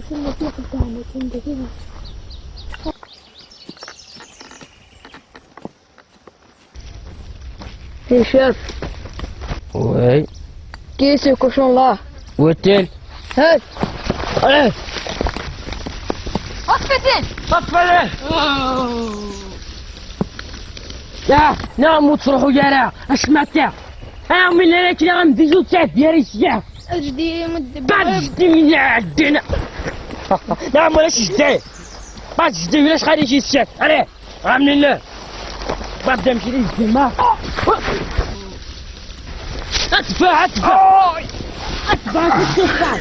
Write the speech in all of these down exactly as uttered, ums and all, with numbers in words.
كنا في واحد تاعنا كان دقيقة. تيشيرت. وي. كيسي كوشون لا. وتل. هات. ايه. اطفي الدين. اطفي الدين. يا نعم، وتروحوا يا راه. اش ما تا؟ ها من انا كده غنديزو تاع ديالي الشيخ. اجدي مد-، بعد اجدي من عندنا. نعم، ولا شي جدي. بعد جدي ولا شحال يجي الشيخ. عليه. عاملين له. بعد نمشي ليه الجماعة. ادفع، ادفع. ادفع، ادفع.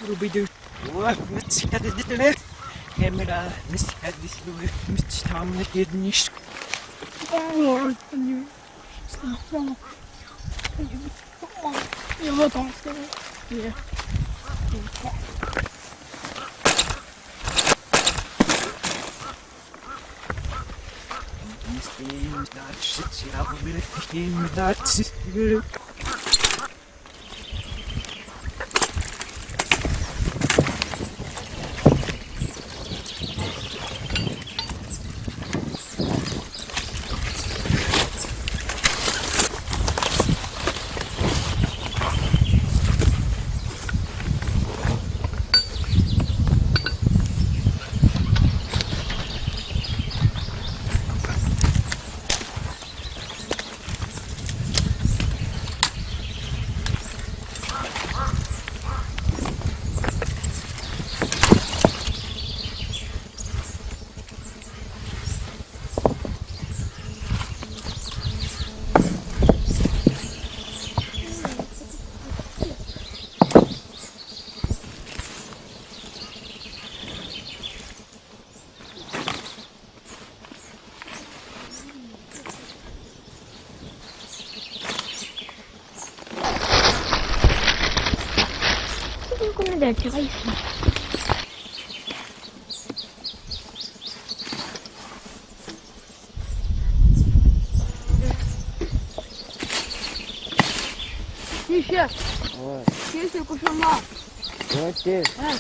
Rubidu. Wah, mesti kata dia tu, eh. Kamera, mesti kata dia tu, eh. Mesti tamu dia ni. Oh, كنا درتي غير. يا شيخ. وي. كيف يكون شو الله؟ وي، كيف؟ ها.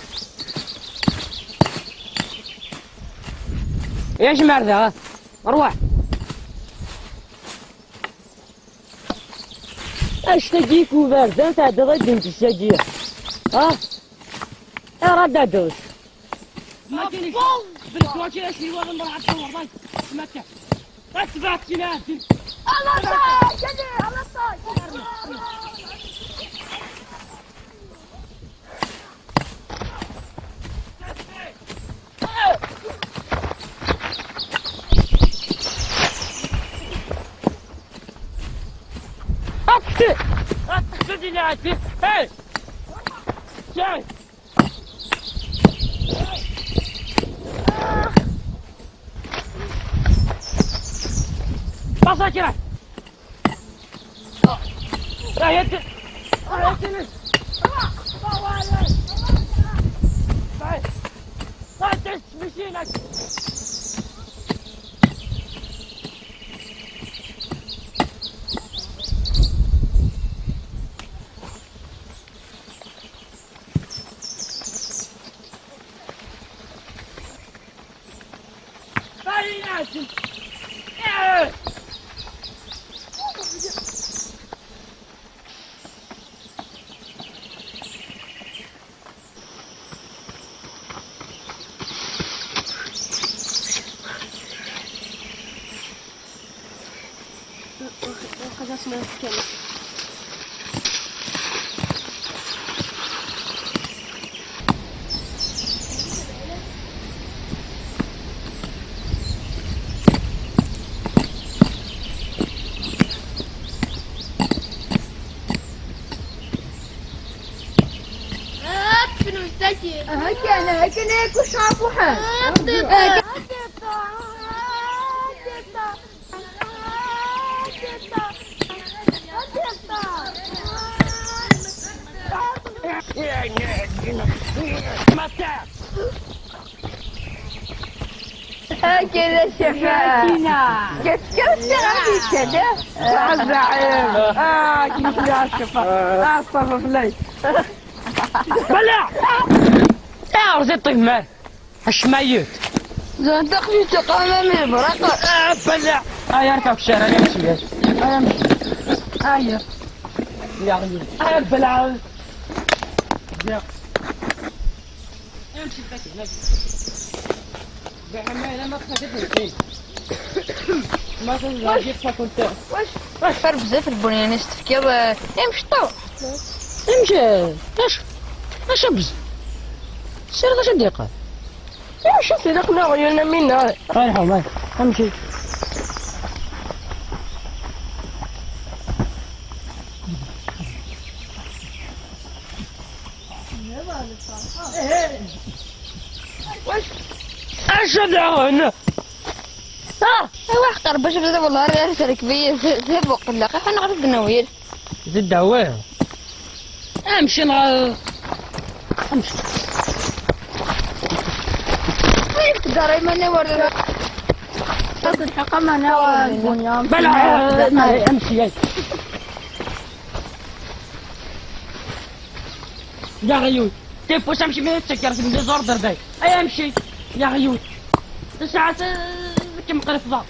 يا جماعة ذا، روح. اش تجيك وباردة، انت عاد غادي انت الشاجية. ها؟ يا راد عدوش. ما كاينش. بالكوا كاين شي ولا مرة عاد تصور، باي. ما كان. غتبعت كي نادي. الله صاي، كذا، الله صاي. اقتل! اقتل اللي عندي. ايه! جاي! بصل كده. لا يد. لا يد. لا يد. لا يد. مشينك. هكا انا، هكا انا كل شعب واحد. هكذا الشفاء. كتكرت غادي كذا. الزعيم. اه كيف الشفاء؟ اه صافي فلاي. بلع. اه رزيت طيب مال. اش ميت؟ زين تقني تقام من البراق. اه بلع. اه يا ركب الشارع يا مشي. اه يا مشي. اه يا. يا غيور. اه بلع. يا. امشي باكي، ماشي. بحماية ما تخدمش الحين. ما تنزل، واش؟ جيب فا كنت. واش؟ واش؟ فرق بزاف البنيان يستفكر، آه، امشي طو. امشي. اش؟ اش بز؟ سير غاش دقيقة. امشي سير خنا عيوننا منا. رايح والله. امشي. واش؟ اش هذا هنا؟ اه، ايوا حقر باش بدا والله راه تركبي زي بوق لا، حنا غير بنويل. زيد دعوه. امشي نغ-، امشي. وين الدار؟ ما انا ورا. الحق ما انا البنيان. بلا، امشي. يا غيوت، كيف واش امشي من السكر في الديزوردر داي؟ اي امشي. يا غيوت، ساعات، آه، كم قرفضة.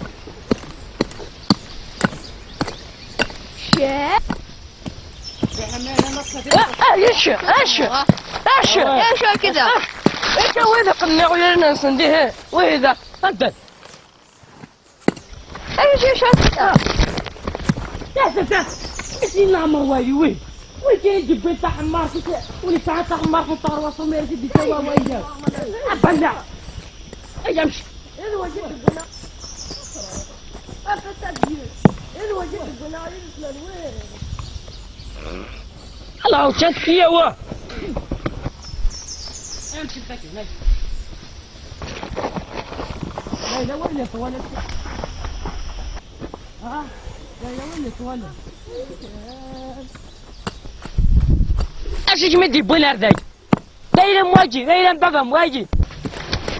شا؟ آه، آه، ايش؟ ايش؟ ايش؟ ايش كده؟ ايش وين قلنا وين نسنديه؟ وين ذا؟ انت. ايش، ايش هذا؟ لا، لا، لا. بسم الله الرحمن الرحيم. وين؟ وين كاين جبين تاع حمار؟ كيف؟ ولي ساعة تاع حمار في الطار وصل ما يزيد يسوى وين؟ أبلع. أي أمشي. الوجه البناء. الوجه البناء. الله، وشات فيا وا. امشي باكي، ماشي. لا، لا، وين الطواليت؟ ها؟ لا، لا، وين الطواليت؟ اش يجي مدي بوين هرداي؟ دايره مواجي، دايره بابا مواجي.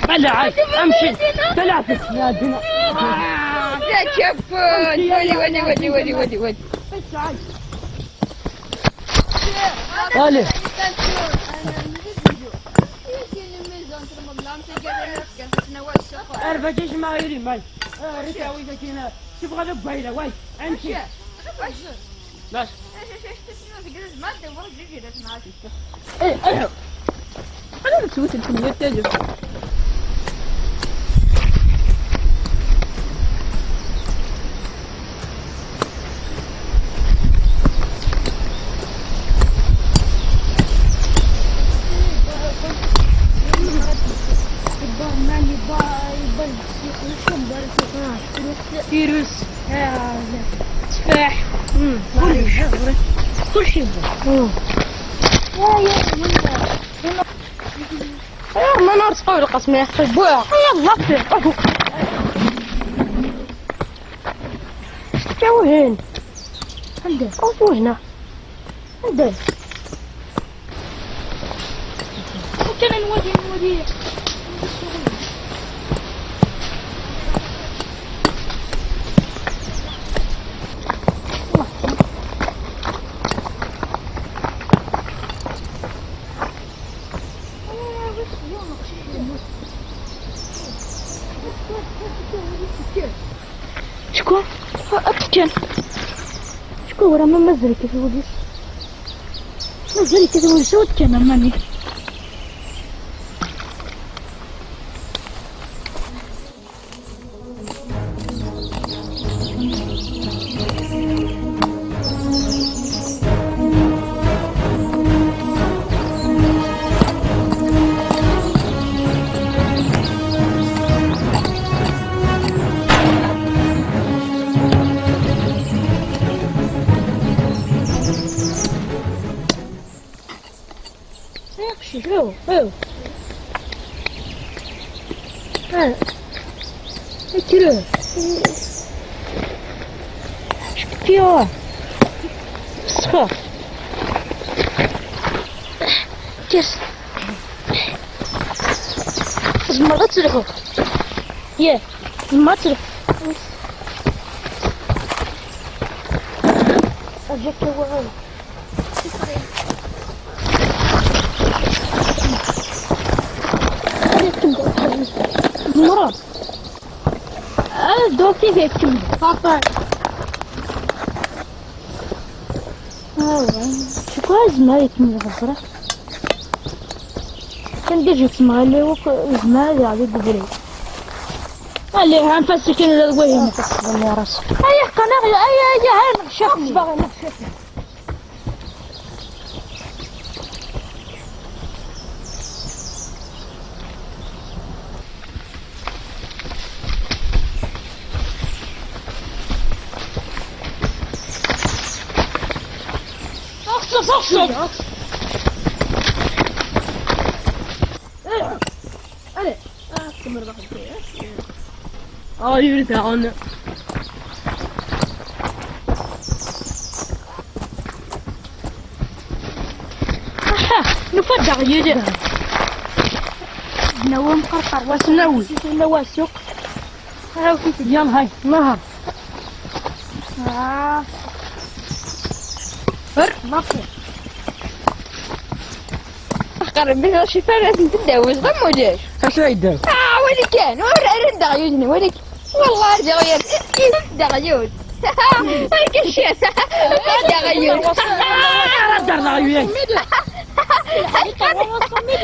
بلا عاد، امشي. بلا عاد. يا دينا. لا تشوفون. ولي، ولي، ولي، ولي، ولي، ولي. ايش عاد؟ الو. اربع جيش ما غيري ماي. آه، ريت عاوي ذاك هنا. شوف غادا بايلة، واي. امشي. باش. ايه، ايه. انا نسوي تلفون تاجر. فيروس. تفاح. كلشي. كلشي. يا، يا، يا. ايوا ما نرزقو القسم يا اخي بوع. يلا. شتي وين؟ عنده. او هنا. عنده. كان نودي، نودي. شكون؟ أتكن. شكون ورا ما مازال كيف وليس؟ مازال كيف وليس وتكن أماني. Oh, oh. Ah. Kkret. Cektiɣ. Ṣfa. Kkret. Tzemreḍ ad telḥuḍ. Yah, tzemreḍ ad telḥuḍ. Aǧak awal. Tzemreḍ. Ah, dduṛt-ik ad tkemmel. Xaṭer. Ah, ouais. Cukkeɣ ad yezmer ad ikemmel ɣer ẓriɣ. Kan déjà ttmeɣ allen-iw akk, yezmer ad yeɛli deg ubrid. Allez, anef-as kan ad wahin. Anef-as kan ya ras. Ay, qqen, ay, ay, ay, ay, neɣ cafni. Aqesbaɣ, neɣ cafni. Axṣef, axṣef! Allez. Ah, kemmel, ma xedmeɣ. Ah, yuli daɣen. Aha, nufa-d aɣyul. Nawa mqerqer, wa s-nawi. Nawa ssuq. Ah, yalla, hay, nehher. Ah. Err, mafi. Axir, mmi, d acu ara tent-id-tawiḍ, d am ulac. Acu ay d-tawiḍ? Ah, wali kan, ur, ur d aɣyul-nni, wali kan. Wallah, d aɣyul. D aɣyul. Wali kan ciṭ. D aɣyul. Ara d-rreɣ aɣyul.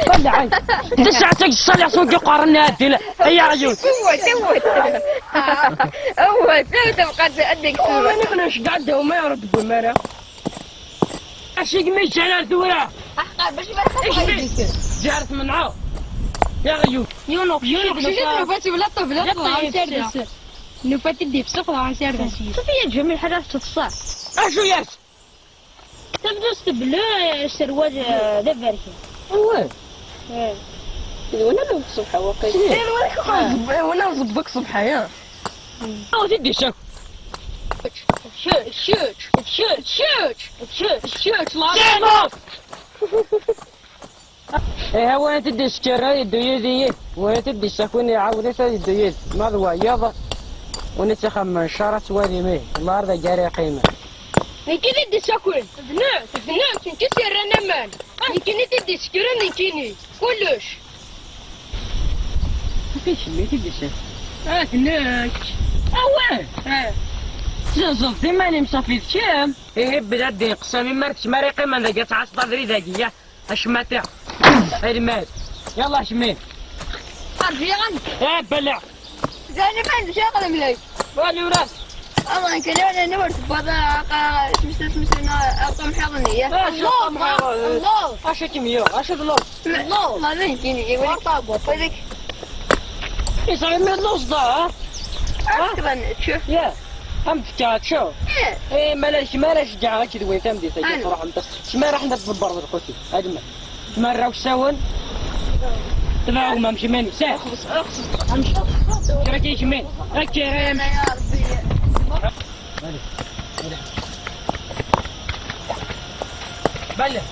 Wala, ay. Tesɛa seg ṣṣaliḥ, seg iqarren, ay aɣyul. Awah, awah. Awah, tebqa ad nek. Wala, nekk neceggeɛ ddaw ma yṛudd deg umara. Acu i kem-yeǧǧan ar tura? Aḥqar, bac ma ixaf ɣer yidis. Ǧaret menɛeɣ. Ya ɣyul. Yiwen uqcic, yiwen uqcic, nufa-t yebla ṭṭbla, ṭṭbla, ṭṭbla. Nufa-t-id yefsex, ṭṭbla. Safi ya Ǧamil, ḥala teṭṭṣa. Acu yas? Tabluzt bleu, aserwal, eh, d aberkan. Awah. Eh. D win ara nṣebḥa waqil. Eh, d win ara nṣebḥa, ya. Aw, tiddi-s akk. Kečč, kečč, kečč, kečč, la. Ihi, win i t-id-isekkren ad yeddu yid-i, win i t-id-issakin iɛawen-it ad yeddu yid-i. Ma d wayeḍ, win i tt-ixemmen ccer ad twalim, ih, lɛerḍ-agi ara yeqqimen. Nekkini i d-issakin. D nekk, d nekk, nekk i s-yerran aman. Nekkini i t-id-isekkren, nekkini. Kullec. Amek i kemm i t-id-issakin? Ah, d nekk. Awah! Ah. Tezzenzeḍ iman-im, safi d kemm. Ihi, bla d-ineqsam, imar kečč mi ara yeqqimen dagi, ad tɛasseḍ abrid-agi, ya. Acmata. Almad. Yalla, acmi. Arǧiɣ-am. Eh, bala. Zani ma yendec aqlem lak. Wali ura. Allah, nekk la, la, la, ur tebbaḍ, a, a, tmesla, tmesla, a, a, qamḥiḍ-nni, ya. Ah, Allah, Allah. Acu kem-yuɣ? Acu d lord? Lord. Ma d nekkini, wali. Ur taɛebbuḍ. Wali. Isɛi mi lord da, ha? Askran, tšu. Ya. Am tefka, tšu. Eh. Eh, ma la kemm ara ceggɛeɣ akk d win tameddit-agi. Ana. Truḥem tas. Kemm ara ḥna tḍebbreḍ lqut-iw. Ad ma. Kemm ara usawen. Tebɛugem amcim-inu, sah. Xlṣ, xlṣ. Amcim. Kra kaykem. Akka ara yamc. Ya Rebbi. Bale. Bale.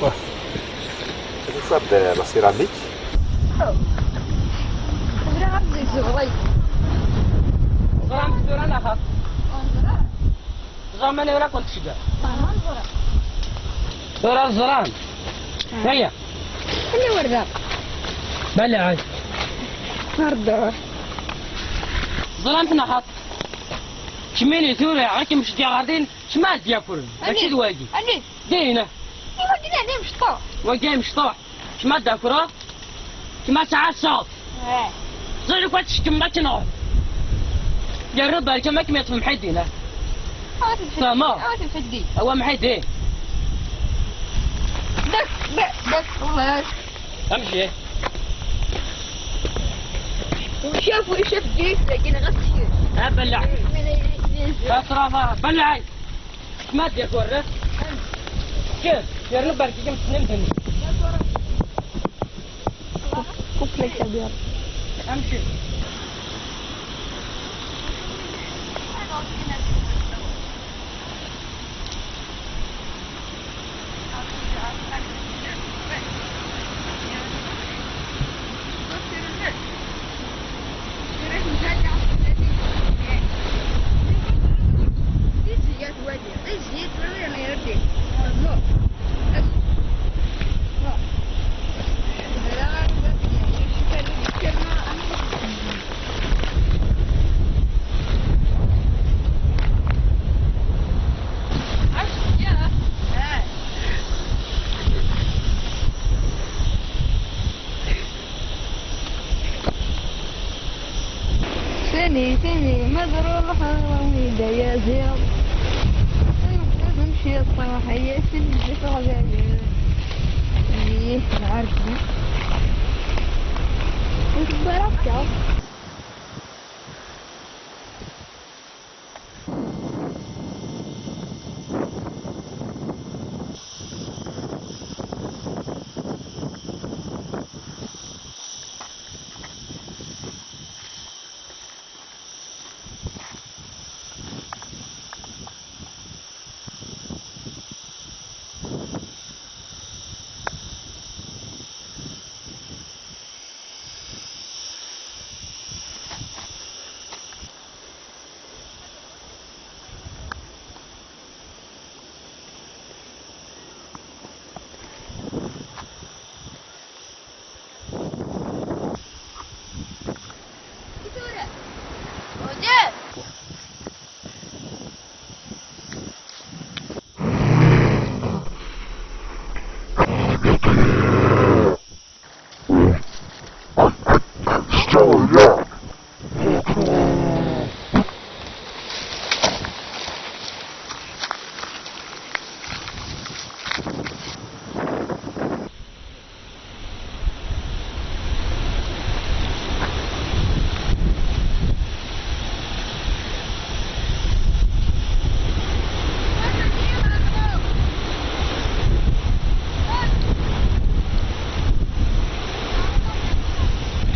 واه. هذه صاب داير la céramique. Ẓriɣ ad zegzeɣ. Ẓran tura neɣ xaṭ? Ẓran mani ur akent-tceggeɛ. Tura ẓran. Aya. Anni ur da? Bala ɛad. Ur da. Ẓran-t neɣ xaṭ? Kemmini tura, akken mecdiɣ ɣer din, kma ad d-yakren. Mačči d wagi. Anni? Dina. Iwakken Wagi amecṭuḥ. Kemm ad d-akreḍ? Kemm ad tɛasseḍ? Eh. Ẓer akk ad teckem ma tneɣ. Yerra barka ma kem-yeṭṭef Mḥidin, ah. Awa Mḥidin. Awa Mḥidin. Dak, dak, dak, والله. Amci. وشاف، وشاف جيت، لكن غير شيء. Ah, belleɛ. من أين يجي؟ Belleɛ. Kma d-yaker. Kif, yerna barek-ikem tessnem-ten. Coupe les caviar. Amci. ثاني، ثاني، مضرور الحرامي دا يا زياد. أيوة، لازم شي يطلع، هيا شي نجيب غزالي. إيه، العربي. وش بركة؟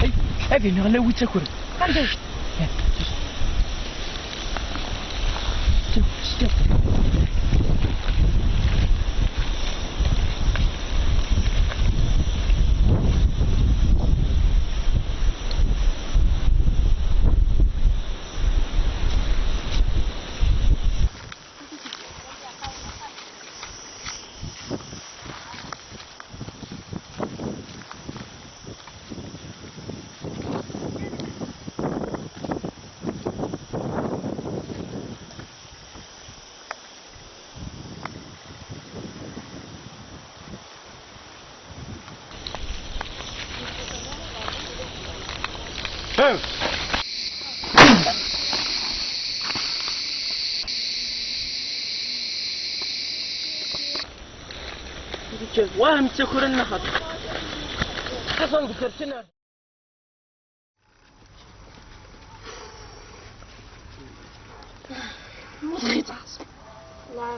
Hey, hey, viens là où tu as couru. Wa am ttakren axaṭer. Xaṣan deg terkina.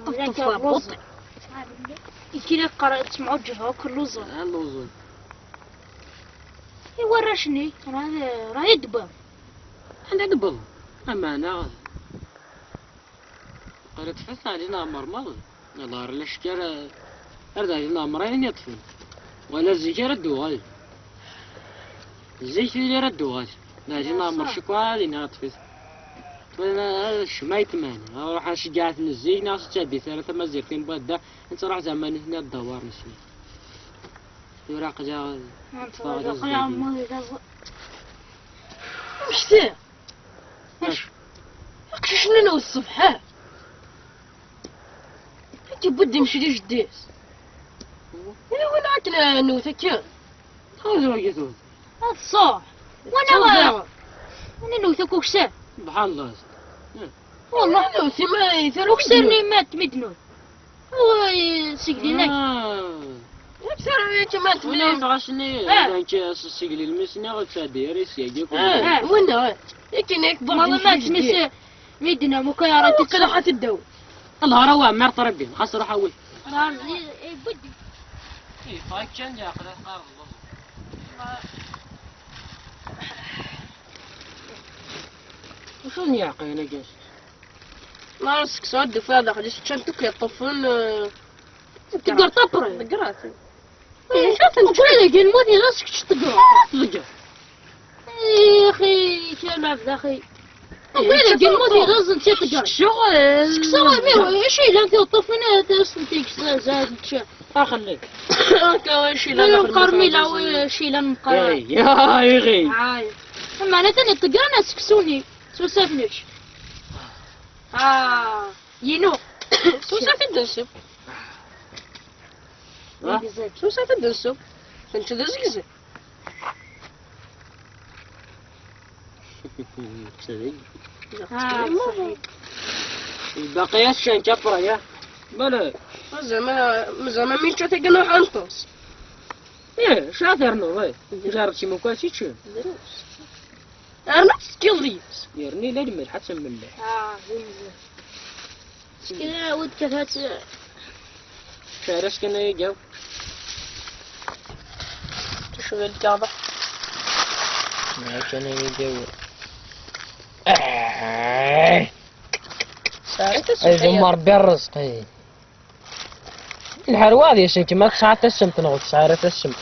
Ṭṭef la buṭ. Ikila qqar ttemɛuǧǧeɣ akk lluẓen. Ah, lluẓen. I warrac-nni, rah, rah i d-wwiḍ. Anda d-wwiḍ? Ameɛna. Qrib tfat Ɛli Neɛmer maḍi. Aḍar la cekk ara, ar d Ɛli Neɛmer ayen yeṭṭfen. Wala zik ara d-uɣal. Zik tili ara d-uɣal. D Ɛli Neɛmer cekk ad ini yeṭṭef-it. Tura ccma yeṭṭman. Ruḥ ad ceggɛet n zik neɣ s tthabit ara tamazirt n wadda. Nettruḥ zaman-nni ad d-awar nesli. Tura aql-aɣ aql-aɣ. Amek ti? Acu? Aqcic-nni n ṣṣbeḥ, ha? Ad yewwi-d imekli jeddi-s. Ini win akken newt akka. Txawzeɣ yitun. Ad ṣṣuḥ. Wana wa. Wana newt akk uksan. Subḥan Allah. Wallah. Newt ima yetara uksan-nni mat mi d-newt. Segdin-ak. Yetara yakk mat mi. Wala yebɣa-s-nni. Segli lmis-nni ur ttɛeddi ara i syagi. Wina. Akken yak. Maḍi mat mi s-, mi d-newt muka ara. Kalaxat ddaw. Lhara wa ɛmir ṭribin, xas ruḥ awi. Iffeɣ-ak kan leɛqel ad teqqareḍ d aẓul. Acu n yeɛqel-agi? Ma seksu ad d-tufiḍ daxel-is ččan-t akk yeṭṭufen. Tegger ṭapri. Tegger-it. Acu ad ten-ččen? Dagi lmut yella seg ttegger. Tḍegger. Ixi, kama bdaxi. Wala dagi lmut yella seg ttegger. Seksu, eh, seksu, mi acu yellan tiweṭṭufin ad as-tent-yekkes zad ččan. Axelli. Akka acu yellan daxel. Nqar mi la acu yellan nqar. Ay, ay, ixi. Ay. Meɛna tani ṭegran aseksu-nni. S usafnec. Ah, yinu. S usafnec d nsub. Ha? S usafnec d nsub. Tečča d azegzag. Ah, ṣaḥit. Lbaqi-yas ččan kapra, ya. Mala. Zama, zama mi čča tagi nuḥ anṭas. Ih, ca ternuḍ, eh. Drus. Jarreb si mukas i ččan. Drus. Arnu tefkiḍ deg-s. Yerni la lmelḥ ad temmelleḥ. Ah, d imzel. Kra ur d-kafat. Kra s kan ay agaw. Tecba lkaɣeḍ. Kra kan ay agaw. Sɛiɣ. Ay d umar bi rrezq, ay. Lḥerwa ad yessenkem, ma tesɛa tassemt neɣ ur tesɛi ara tassemt.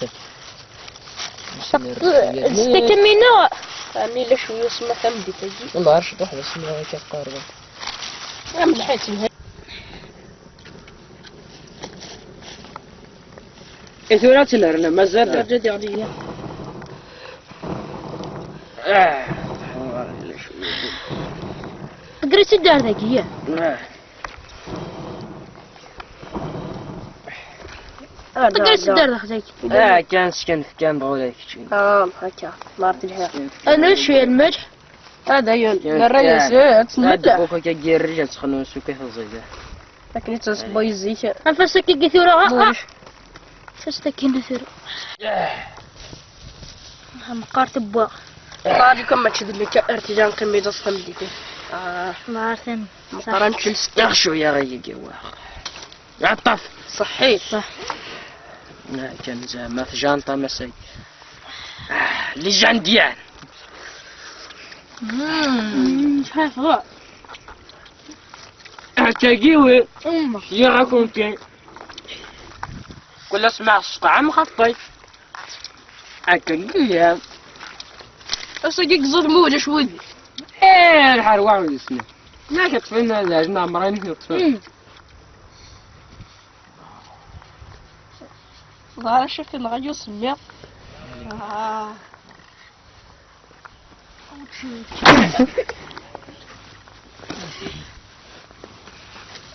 Testakam-ina. Ɛni la cwiya usemma tameddit-agi? Wallah, ar ciṭuḥ d asemma akka qqareɣ. Am lḥitt, lḥitt. I tura ad tt-nerna, mazal da. Rǧa diɣ diya. Ah. Tegri-tt-id ar dagi, ya. Ah. Tegri-tt-id ar dagi. Ah, kan sken fkan ɣur-k. Ah, akka. Mar telḥiq. Ana cwiya lmelḥ. Hada yun. Nerra-yas, eh, ad temmel. Ad txennu s ukafi ẓid. Akken i tt-nesbay zik. Anef-as akka tura, ah, ah. Anef-as akka tura. Ah, meqqar tewwa. Ṭali kan mačči d nekk ar tili nqim i d-as tameddit. Ah. Meqqar tani. Meqqar ad nečč lsetta. Aɣ cwiya ɣer yigiwa. Aṭṭaf. Ṣaḥḥit. Ṣaḥ. Ah, kan zeɛma tjanṭa masay. Ah, les Indiens. Mm, شحال حلوة. هكاكي وي. أمك. يا راكم كاين. كل اسمع السطعم خطي. هكاكي يا. أصدق زور مو ولا شوي. إيه، الحروة ولا شنو؟ ما كتفين هذا، جمع مرة يمكن يكتفين. ظهر شفت الغيو سمير. آه.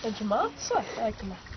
يا جماعة، صح، يا جماعة.